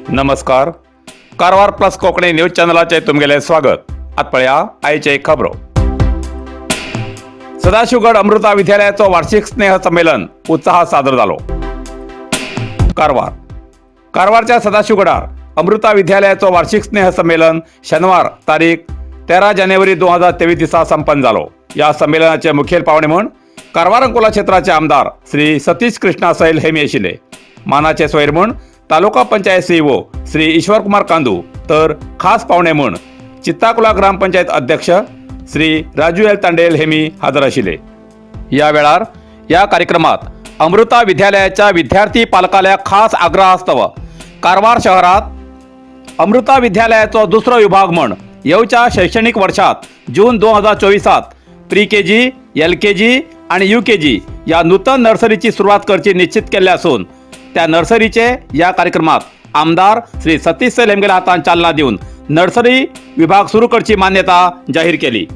नमस्कार, Karwar plus Konkani news चॅनलाचे तुमगेले स्वागत. आत पळया आयचे खबरो. सदाशिवगड अमृता विद्यालयाचो वार्षिक स्नेह संमेलन उत्साहात सादर जालो. कारवार. कारवारच्या सदाशिवगडार अमृता विद्यालयाचो वार्षिक स्नेह संमेलन शनिवार तारीख 13 जानेवारी 2023 दिसा संपन्न जालो. या संमेलनाचे मुखेल पावणे म्हूण कारवार अंकोला क्षेत्राचे आमदार श्री सतीश कृष्णा सैल हेमी आशिल्ले. मानाचे सोयर म्हूण तालुका पंचायत सीईओ श्री ईश्वरकुमार कांदू, तर खास पावणे म्हूण चित्ताकुला ग्रामपंचायत अध्यक्ष श्री राजू एल तांडेल हेमी हजर आशिल्ले. या वेळार या कार्यक्रमात अमृता विद्यालयाच्या विद्यार्थी पालकाल्या खास आग्रहास्तव कारवार शहरात अमृता विद्यालयाचो दुसरो विभाग म्हण येवच्या शैक्षणिक वर्षात जून 2024त प्री के जी, एल के जी आणि you के जी या नूतन नर्सरीची सुरवात करची निश्चित केल्ले असून त्या नर्सरीचे या कार्यक्रमात आमदार श्री सतीश सैल हेमगेल्या हातान चालना दिवन नर्सरी विभाग सुरू करची मान्यता जाहीर केली.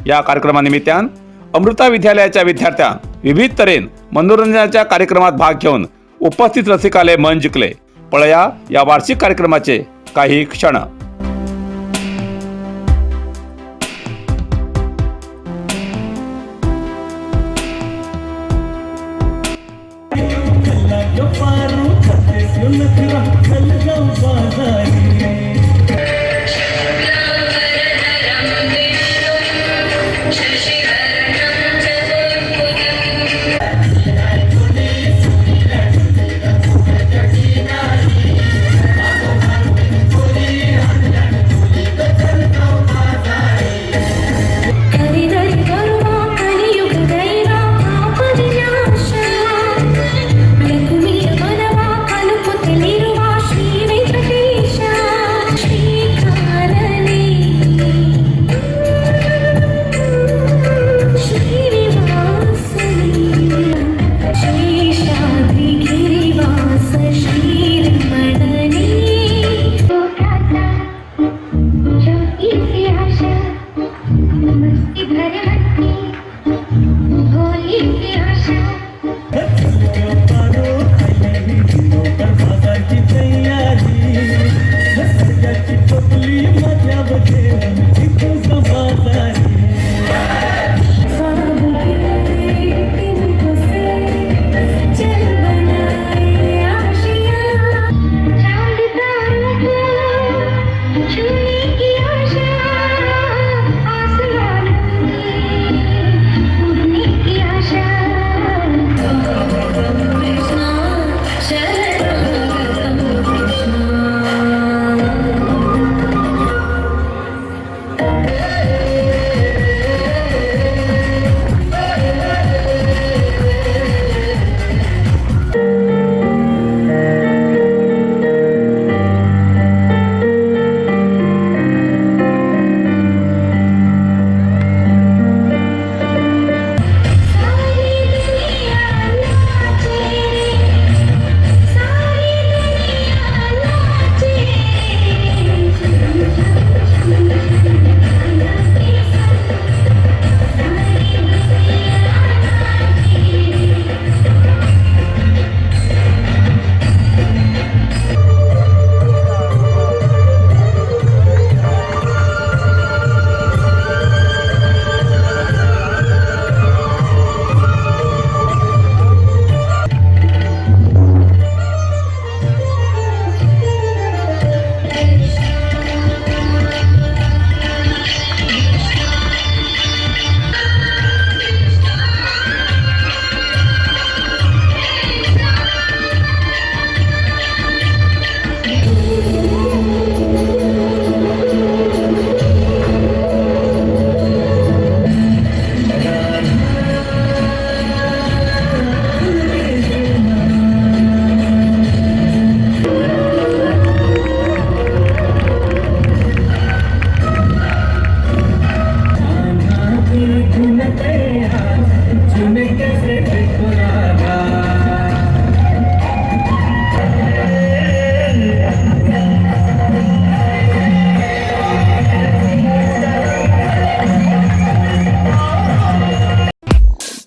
या कार्यक्रमानिमित्तान अमृता विद्यालयाच्या विद्यार्थ्यां विविध तरेन मनोरंजनाच्या कार्यक्रमात भाग घेऊन उपस्थित रसिकाले मन जिखले. पळया या वार्षिक कार्यक्रमाचे काही क्षण. पारू नखरा खल जाऊ बाजारी. शशिवर्णं चतुर्भुजम्.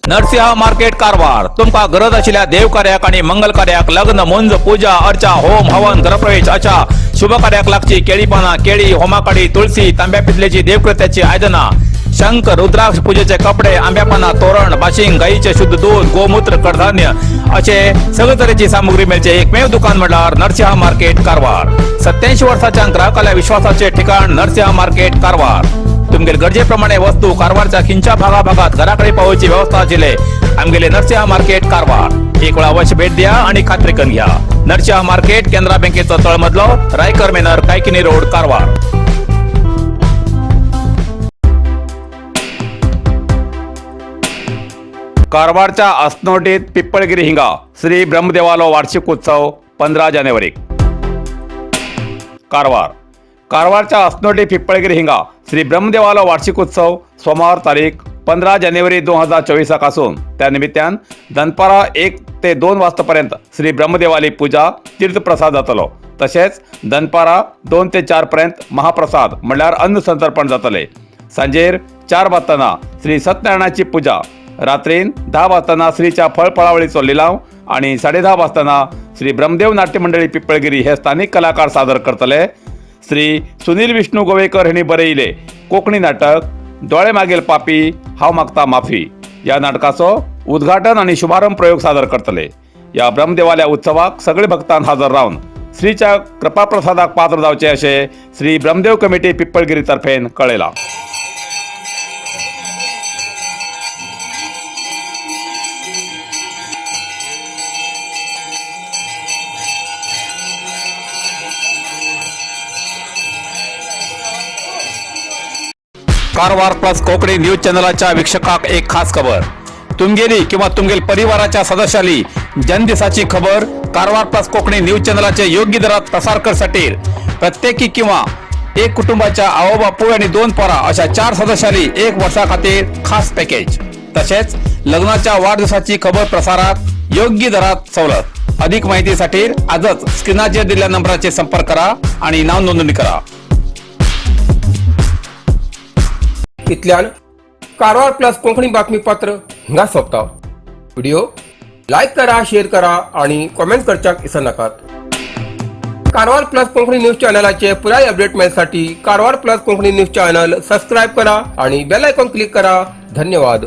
नरसिंह मार्केट कारवार. तुमकां गरज आशिल्ल्या देवकार्याक आणि मंगल कार्याक, लग्न, मुंज, पूजा अर्चा, होम हवन, गृहप्रवेश अशा शुभ कार्याक लागची केळी पानां, केळी, होमाकाडी, तुळसी, तांब्या पितलेची देवकृत्याची आयदनां, शंख, रुद्राक्ष, पूजेचे कपडे, आंब्या पानां, तोरण, बाशिंग, गाईचे शुद्ध दूध, गोमूत्र, कडधान्य असे सगळे तरेची सामुग्री मेळचे एकमेव दुकान म्हणल्यार नरसिंह मार्केट कारवार. 87 वर्साच्या ग्राहकाल्या विश्वासाचे ठिकाण नरसिंह मार्केट कारवार. तुमगेल गरजेप्रमाणे वस्तू कारवारच्या खिंच्या भागाभागात घराकडे पावोवची व्यवस्था आशिल्ले आमगेले नरसिंह मार्केट कारवार. एक वेळा अवश्य भेट द्या आणि खात्री करून घ्या. नरसिंह मार्केट, केनरा बँकेचो तळमजलो, रायकर मेनर, कायकिनी रोड, कारवार. कारवारच्या असनोटीत पिप्पळगिरी हिंगा श्री ब्रह्मदेवालो वार्षिक उत्सव 15 जानेवारी. कारवार. कारवारच्या असनोटी पिप्पळगिरी हिंगा श्री ब्रह्मदेवालो वार्षिक उत्सव सोमवार तारीख 15 जानेवारी 2024 आसून त्या निमित्तान दनपारा 1 ते 2 वाजतापर्यंत श्री ब्रह्मदेवाली पूजा, तीर्थप्रसाद जातलो. तशेंच दनपारा 2 ते 4 पर्यंत महाप्रसाद म्हणल्यार अन्न संतर्पण जातले. सांजेर 4 वाजताना श्री सत्यनारायणाची पूजा, रात्रीन 10 वाजताना श्रीच्या फळफळावळीचो लिलाव आणि 10:30 वाजताना श्री ब्रह्मदेव नाट्य मंडळी पिप्पळगिरी हे स्थानिक कलाकार सादर करतले श्री सुनील विष्णू गोवेकर हांणी बरयले कोंकणी नाटक दोळे मागील पापी हांव मागता माफी या नाटकाचो उद्घाटन आणि शुभारंभ प्रयोग सादर करतले. या ब्रह्मदेवाल्या उत्सवाक सगळे भक्तान हजर रावन श्रीच्या कृपाप्रसादाक पात्र जावचे अशें श्री ब्रह्मदेव कमिटी पिप्पळगिरी तर्फेन कळयलां. कारवार प्लस कोकणी न्यूज चॅनलाच्या वीक्षकाक एक खास खबर. तुमगेली किंवा तुमगेल परिवाराच्या सदस्याली जन्मदिसाची खबर कारवार प्लस कोकणी न्यूज चॅनलाचे योग्य दरात प्रसार करसाठी प्रत्येकी किंवा एक कुटुंबाच्या आवो बापूय आणि दोन पोरा अशा चार सदस्याली एक वर्षा खातीर खास पॅकेज. तसेच लग्नाच्या वाढदिवसाची खबर प्रसारात योग्य दरात सवलत. अधिक माहितीसाठी आजच स्क्रीनाचेर दिलेल्या नंबराचे संपर्क करा आणि नाव नोंदणी करा. इतल्यान कारवार प्लस कोंकणी बातमीपत्र हिंगा सोंपता. व्हिडिओ लायक करा, शेअर करा आणि कॉमेंट करच्याक विसरनाकात. कारवार प्लस कोंकणी न्यूज चॅनलाचे पुराय update मेळसाठी Karwar plus Konkani news channel subscribe करा आणि बेल आयकॉन क्लिक करा. धन्यवाद.